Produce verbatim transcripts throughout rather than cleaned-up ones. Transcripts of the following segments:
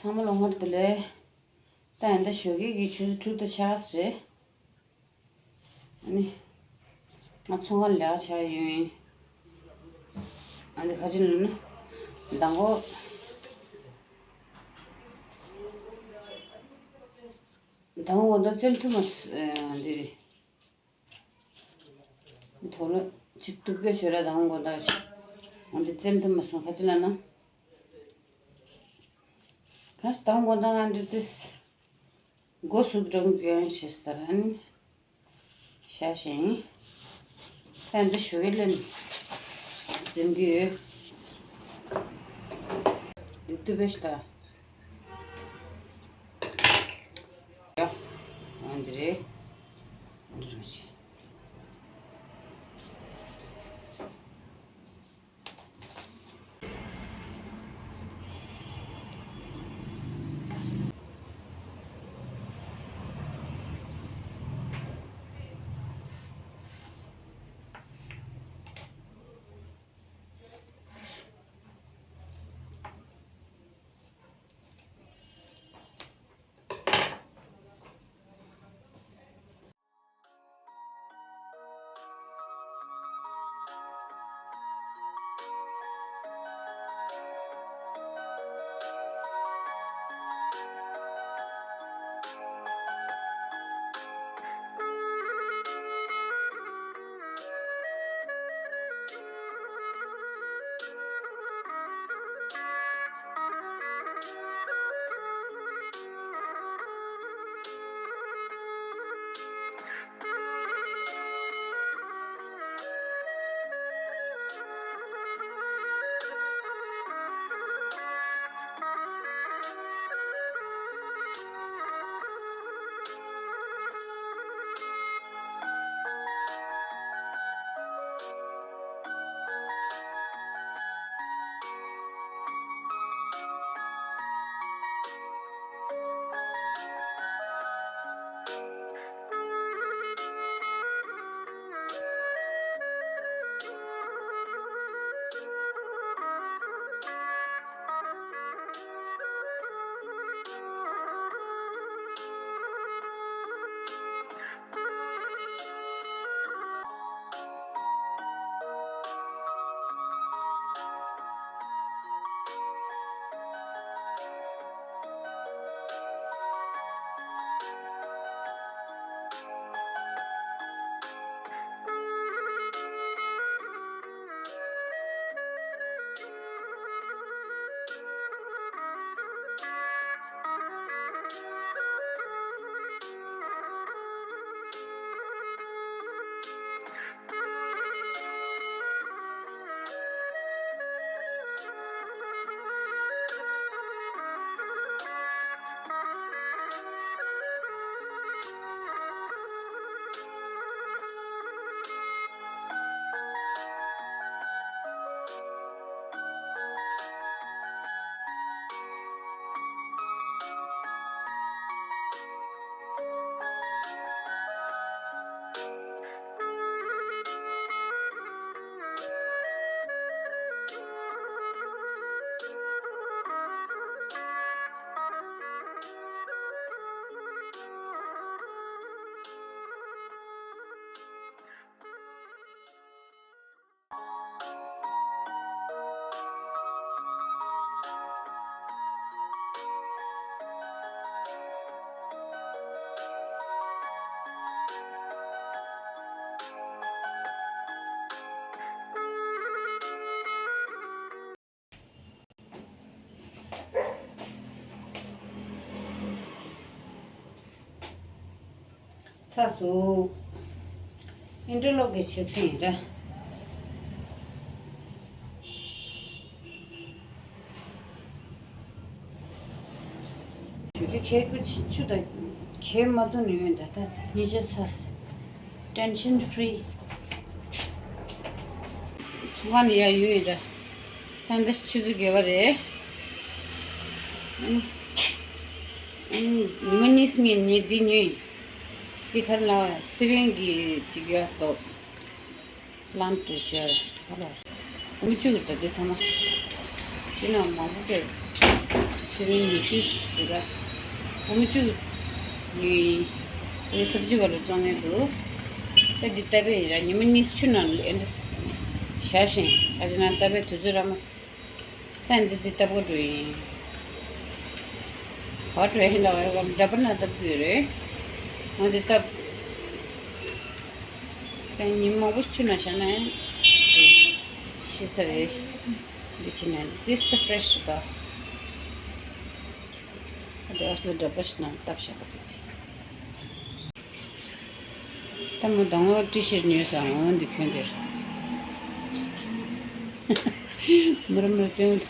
ཚང་མ་ལ་སྔར་དུ་ལས། ད་ཡིན་ད་ཞོགས་ཀས་ཀྱི་ཆུ་ཚོད་དྲུག་དང་ཕྱེད་ཀ་རེད། ཨ་ནི། ང་ཚོང་ཁང་ལས་ཀ་བྱ་ཡོང་ཡིན། ཨ་ནི་ཁ་ཅིག་ལ་ནི། མདང་དགོང་། མདང་དགོང་ད་བཙེམ་ཐུབ་མ་སོང་། འདི་རེད། དོ་ལོ་ཅིག་ཏུ་སྐྱོ་ཤོས་ར་དང་མགོ་ཐག་ཅིག་འོན་ཏེ་བཙེམ་ཐུབ་མ་སོང་། ཁ་ཅི་ལ་ན། ཁ་ཅི་དང་མགོ་ཐག་ང་འདྲི་ཏིས། མགོ་སུག་འགྲོ་གི་ཡོང་ཤེས་ལྟར་ཨན། ཤ་ཞེང་། ད་འདི་ཞུ་གི་ལེན། བཙེམ་གི་ཡོད། འདི་ཏུ་བེ་ཤ་ད། ཡ། འོན་ཏེ་རེད། འདི་རུ་ཆེ། ཚ་སུ། ཨིན་ཏྲ་ལོག་གི་ཆེ་ཚུལ་ཡིན་ར། ཆུ་གི་ཁྱེད་ཀུ་ཆུ་ད་ཁྱེད་མ་ཏུ་ནི་ཡོད་ད་ད་ཉི་ཤ་ཚ། Tension free། ཚོང་ཁང་ནི་ཡ་ཡོད་ཡིན་ར། ད་འདི་ཆུ་ཚོད་བརྒྱད་པ་རེད། ཨ་ནི། ཨ་ནི་ཉི་མ་གཉིས་སྔོན་ངས་འདི་ཉོས་ཡིན། འདི་ཁར་ལ་སི་བེན་གྱི་ཅིག་ཡོད་དོ། ལམ་དུ་བྱོས་ཧ་ལོ། འུ་ཅུག་ད་འདི་ཚང་མ། ཅི་ན་མང་པོ་སྐྱོད། ཉི་ཤུ་འདུག་ག་ཨ་མ་བཅུ་ཡིན། ཨེ་སབ་ཇི་བ་ལ་བཙོང་ངེས་འདུག་ད་འདི་ལྟ་བུ་ཡིན་ར། ཉི་མ་གཉིས་ཆུ་ནང་ལ་ཨེ་འདྲ་བཞག་བཞིན་ཨ་ཅེ་ན་ལྟ་བུའི་དུས་ཚོད་ར་མ། ད་འདི་འདི་ལྟ་བུ་འགྲོ་ཡིན། ཧོ་ཊེལ་ཧིན་ལ་བ་འདྲ་པོ་ན་ལྟ་བུ་ཡོད་རེད། ང་འདི་ལྟ། ད་ཉི་མ་མང་པོ་ཆུ་ནང་བཞག་ན་ཤི་ས་རེད། འདི་ཕྱི་ནས་this the fresh stuff. འདི་ཨོ་སི་ལ་འདྲ་པོ་ཞིག་ནང་བཏབ་བཞག་པ་དེ། ད་མོ་དང་བོ་ཏི་ཤིར་ཉོས་ས་འོང་འདི་ཁྱོན་དེར། མུར་མུར་སྟོན།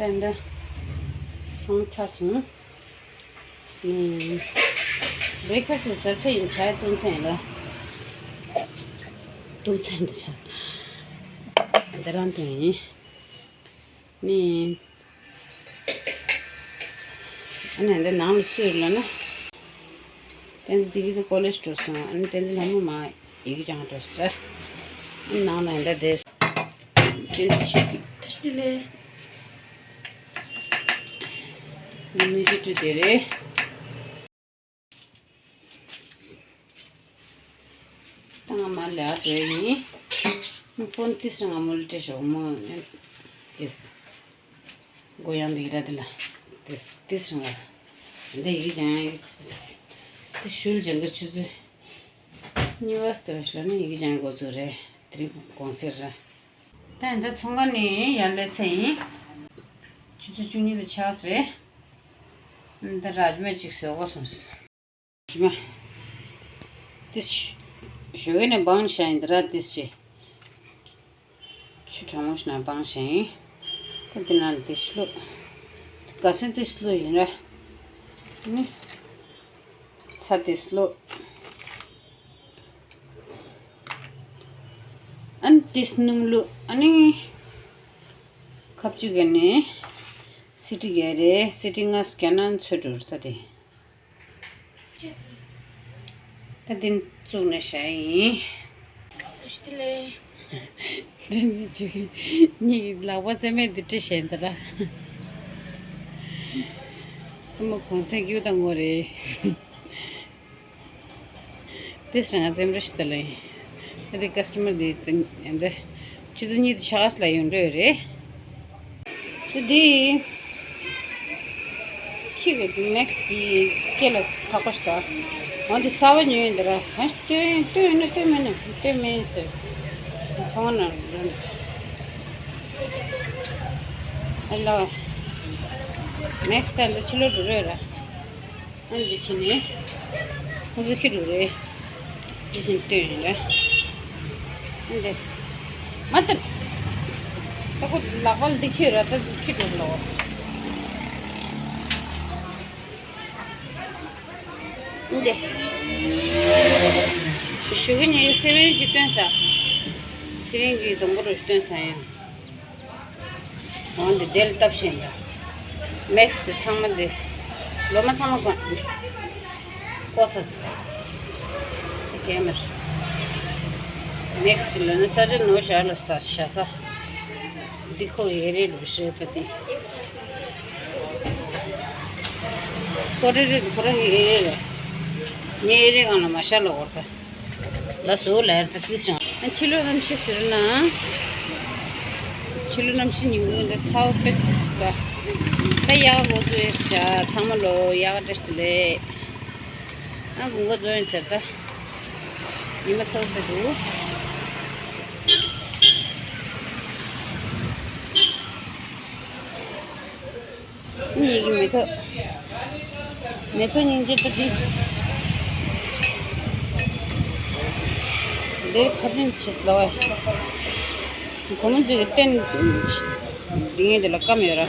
ད་ལྟ་ཚང་མ་ཚར་སོང་། ཨུམ། བྷི་རེག་ཕ་སི་ཟ་ཚར་ཡིན། ཇ་བཏུང་ཚར་ཡིན་ལ། བཏུང་ཚར་ཡིན་ད་ཇ། འདི་རང་བཏུང་ཡིན། ནི། ཨ་ནི་འདི་ནང་ལ་སུས་ལབ་ན། བསྟན་འཛིན་བདེ་སྐྱིད་དེ་ཀོ་ལེཇ་འགྲོ་སོང་། ཨ་ནི་བསྟན་འཛིན་ལྷ་མོ་མ་ཡི་གེ་སྦྱང་འགྲོ་ཟེར། ཨ་ནི་ནང་ལ་འདི་བསྡད། བསྟན་འཛིན་ཆོས་སྐྱིད་ད་ཤི་ལེ། ནི་ནི་ཞུ་དུས་དེ་རེད། ད་ང་མ་ལས་ཨ་བྲོས་ཡིན། ཕོན་ཏིས་རང་ང་མོལ་ཏེ་ཤོག་མོ། ཏིས། གོ་ཡང་འདི་ར་འདི་ལ། ཏིས་ཏིས་རང་ང་། འདི་ཡིག་སྦྱང་ཡིག་ཏིས་ཤུལ་སྦྱང་གི་ཆུ་ཚོད། གཉིས་པ་སྟེ་བ་ཤི་ལ་ནི་ཡིག་སྦྱང་གོ་ཚོད་རེད། དེ་རིང་གོང་སེར་ར། ད་ཡིན་ད་ཚོང་ཁང་ནས་ཡར་སླེབས་ཚར་ཡིན། ཆུ་ཚོད་བཅུ་གཉིས་དང་ཕྱེད་ཀ་རེད། ད་ར་ཇི་མ་གཅིག་བཟོས་གོ་སོང་། ར་ཇི་མ། དེ་ཞོ་གི་ནས་སྦང་བྱས་ཡིན་ད་ར་དེ་ཞེ། ཆུ་གྲང་མོ་ཞིག་ནང་སྦང་བྱས་ཡིན། ད་འདི་ནང་དེ་ཞེ་བླུགས། ག་ས་དེ་ཞེ་བླུགས་ཡིན་ར། ནི། ཚྭ་དེ་ཞེ་བླུགས། ཨ་ནི་དེ་སྣུམ་བླུགས། ཨ་ནི་ཁ་བཅུག་གི་ནི་སི་ཊི་བརྒྱབ་རེད། སི་ཊི་ལྔ་བརྒྱབ་ན་ཚོས་འགྲོ་རེད་ད་དེ། ད་དེ་བཙུགས་ནས་བཞག་ཡིན། བདེ་སྐྱིད་ལེ། བསྟན་འཛིན་ཆོས་སྐྱིད་གཉིས་ཀྱི་ལག་པ་རྩེ་མོ་འདི་བཀྲུས་བཞག་ཡིན་ད་ར། ཁོ་མོ་གུང་སེང་སྐྱིད་པོ་དང་ངོ་རེད། དེ་སང་ང་རྩེད་མོ་ཞིག་ལྟ་ལ་ཡིན། ད་དེ་ཀ་སི་ཊ་མར་དེ་དེ་འདི་ཆུ་ཚོད་གཉིས་དང་ཕྱེད་ཀ་ལ་ཡོང་འགྲོ་ཡོད་རེད། དེ་དེ་ཁྱི་གི་མེག་སི་གི་སྐེ་ལ་ཐག་པ་ཞིག་དང་། འོ་འདི་གསར་པ་ཉོས་ཡིན་ད་ར། ཧ་སྟོན་སྟོན་ཡིན་ན་སྟོན་མེད་ན་སྟོན་མེད་ཟེར། ཚོང་ནང་ལ་ཨ་ལ་མེག་སི་ད་འདི་ཕྱི་ལོགས་འགྲོ་རེད་ར། ཨ་འདི་ཕྱི་ནས་ཁོ་ཚོ་ཁྱི་འགྲོ་རེད། འདི་བཞིན་སྟོན་ཡིན་ར། ཨ་འདི་མ་ཏི་ད་ཁོ་ལག་པ་ལ་འདི་ཁྱི་ར་ད་ཁྱི་འགྲོ་ལོ། འདི། ཞོགས་ཀས་ངས་སེ་བན་གྱི་སྟོན་ས། སེ་བན་གྱི་སྡོང་པོ་རུ་སྟོན་ས་ཡང་། འོ་འདི་དེ་ལ་བཏབ་བཞིན་ལ། མེག་སི་གི་ཚང་མ་འདི། ལོ་མ་ཚང་མ་གོན། ཀོ་ཚ། ཀེ་མེར། མེག་སི་གི་ལ་ནི་ས་ཆ་ནོ་ཞག་ལ་ས་ཞ་ས། འདི་ཁོ་ཡི་ཨེ་རེད་ལོ་ཤེས་ད་དེ། ཁོ་རེ་རེ་ཁོ་རང་གི་ཨེ་རེད་ལ། ངའི་ཨེ་རེད་གང་ལ་མ་ཤར་ལ་འོར་ད། ལ་སོ་ལ་ཡར་ད་ཏིས་ཤང་། ཕྱི་ལོ་གནམ་གཤིས་ཟེར་ན། ཕྱི་ལོ་གནམ་གཤིས་ཉིན་གུང་འདི་ཚ་བོ་དཔེ་ད། ད་ཡག་འགོ་ཚུགས་ཤག་ཚང་མ་ལོ་ཡག་བཀྲ་ཤིས་བདེ་ལེགས། ཨ་དགུན་འགོ་རྫོགས་ཡིན་ཟེར་ད། ཉི་མ་ཚ་བོ་དཔེ་འདུག་ངེད་ཀྱི་མེ་ཏོག་མེ་ཏོག་སྙིང་རྗེ་ལྟ་དུས། འདིར་ཁ་འདོན་བྱེད་ལ་བས། གོང་མ་ཚོས་ཀྱི་རྟེན་འདི་ངེད་འདི་ལ་བཀའ་མོལ་ར།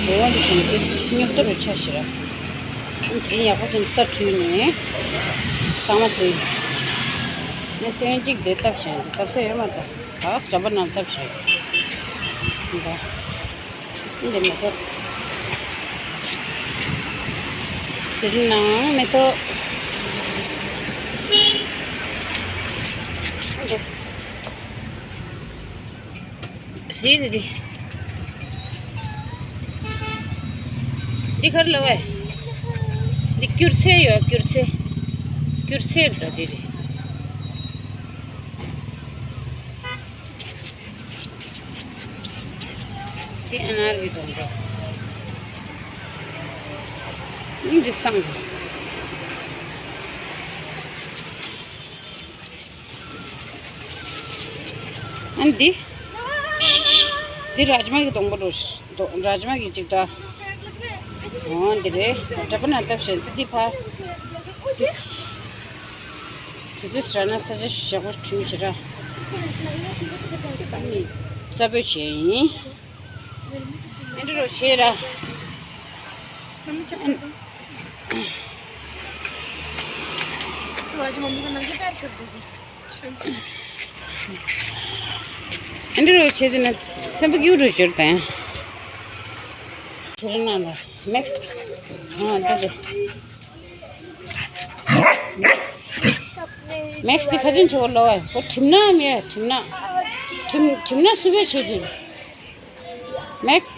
འོ་འདི་བྱུང་སྟེ་སྙོབ་ཏོ་རུ་ཆ་ཞེ་ར། དེ་ཡག་པོ་ཅན་ས་འཁྲུས་ནས་གཙང་མ་བཟོས། ངས་སེམས་གཅིག་འདི་བཏབ་བཞག་འདི་བཏབ་ས་ཡོད་མ་རེད། ད་ག་སེ་འདྲ་པོ་ནང་བཏབ་བཞག་འདི་འདི་མེ་ཏོག་ཟེར་ནའང་མེ་ཏོག་འདི། ཟེར་ནི་འདི། འདི་ག་རེ་ལབ་བས། འདི་སྐྱུར་ཚལ་ཡོད། སྐྱུར་ཚལ། སྐྱུར་ཚལ་རེད་འདི་རེད། འདི་ཨ་ནར་གྱི་སྡོང་པོ། འདི་བསང་། ཨ་ནི་འདི། འདི་རཱཇ་མ་གི་སྡོང་པོ་འགྲོ། རཱཇ་མ་གི་ཅིག་ད། འོ་འདི་རེད། གྲྭ་པ་ན་བཏབ་བཞག་འདི་འདི་ཕ། འདི། དུས་ཚོད་ཟ་ན་ས་ཆ་ཞག་པོ་བྲུས་བྱེད་ར། ཨ་ནི། རྩ་བོད་བྱས་ཡིན། ཨ་འདྲ་རོ་བྱེད་ར། ཨ་འདྲ་རོ་བྱེད་དེ་ན་སེམས་པ་སྐྱིད་རུ་གྱུར་དང་། ཁྱེད་རང་ལ་མེགས། ཨ་འདྲ་རེད། མེགས་འདི་ཁ་ཆེན་ཆེ་བོ་ལོ་བ་ཁོ་གྲིམ་ན་མེད་གྲིམ་ན། གྲིམ་གྲིམ་ན་སུ་བས་ཆོད་དུས། མེགས།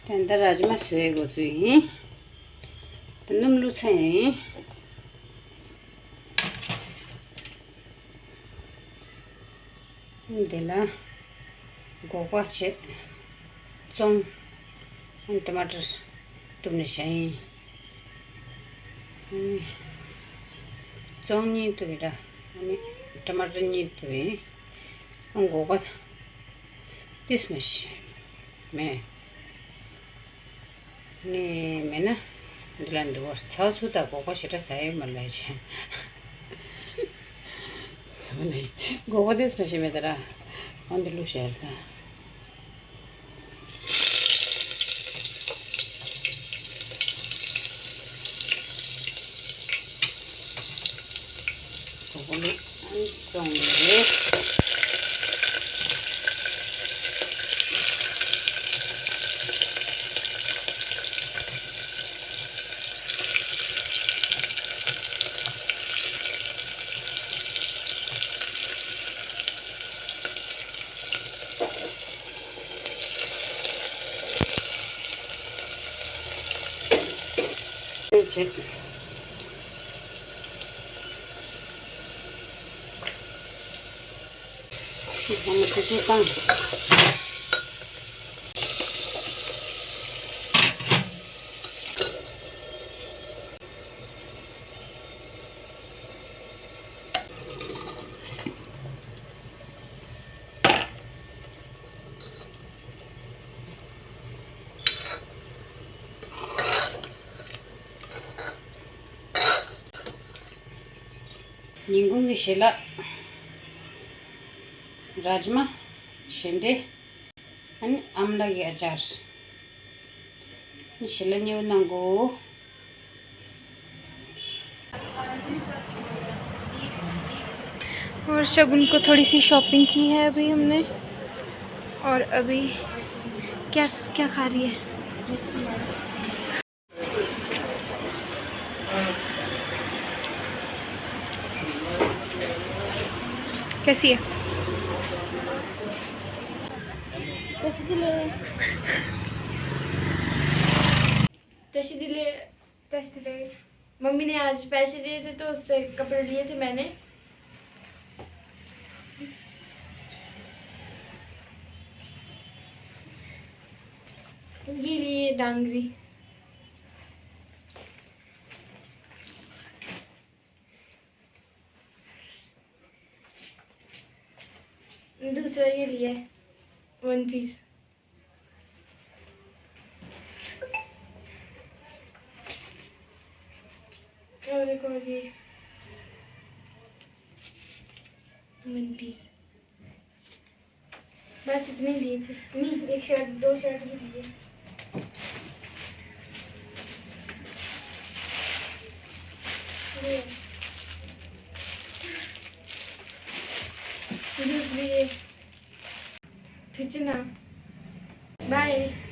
ད་ལྟ་རཱཇ་མ་བཟོས་འགོ་ཚུགས་ཡིན། ད་སྣུམ་བླུགས་ཚར་ཡིན། འདི་ལ་སྒོག་པ་བྱས། བཙོང་། ཨ་ནི་ཊ་མ་ཊར་གཏུབ་ནས་བཞག་ཡིན། ཨ་ནི་བཙོང་གཉིས་གཏུབ་ཡིན་ད། ཨ་ནི་ཊ་མ་ཊར་གཉིས་གཏུབ་ཡིན། ཨ་སྒོག་པ་ཏིས་མ་ཤེས་མེད། ནི་མེད་ན་འདི་ལ་འདི་བར་ཚ་ཚུ་དང་སྒོག་པ་ཞེ་དྲག་ཟ་ཡོད་མ་ལས་ཆེ། ཚོ་ནི་སྒོག་པ་ཏིས་མ་ཤེས་མེད་ད་ར། ཨ་འདི་བླུགས་བཞག་ད། སྒོག་པ་ནི་བཙོང་ནས་རེད། བྱེད། ཚང་མ་དེ་ཚོ་བཏང་། ཉིན་གུང་གི་ཞལ་ལག་རཱཇ་མ། ཞལ་འབྲས། ཨ་ནི་ཨམ་ལག་གི་ཨ་ཅར། ཨ་ནི་ཞལ་ལག་མཉེས་པོ་གནང་གོ། और शगुन को थोड़ी सी शॉपिंग की है अभी हमने। और अभी क्या, क्या खा रही है? कैसी है? पैसे दिले। पैसे दिले। पैसे दिले। मम्मी ने आज पैसे दिए थे तो उससे कपड़े लिए थे मैंने। ये लिए डांगरी। दूसरा ये लिए वन पीस। और एक और ये वन पीस। बस इतने लिए थे। नहीं, एक शर्ट, दो शर्ट भी लिए। ये। दूसरी ये। थुचना। बाय।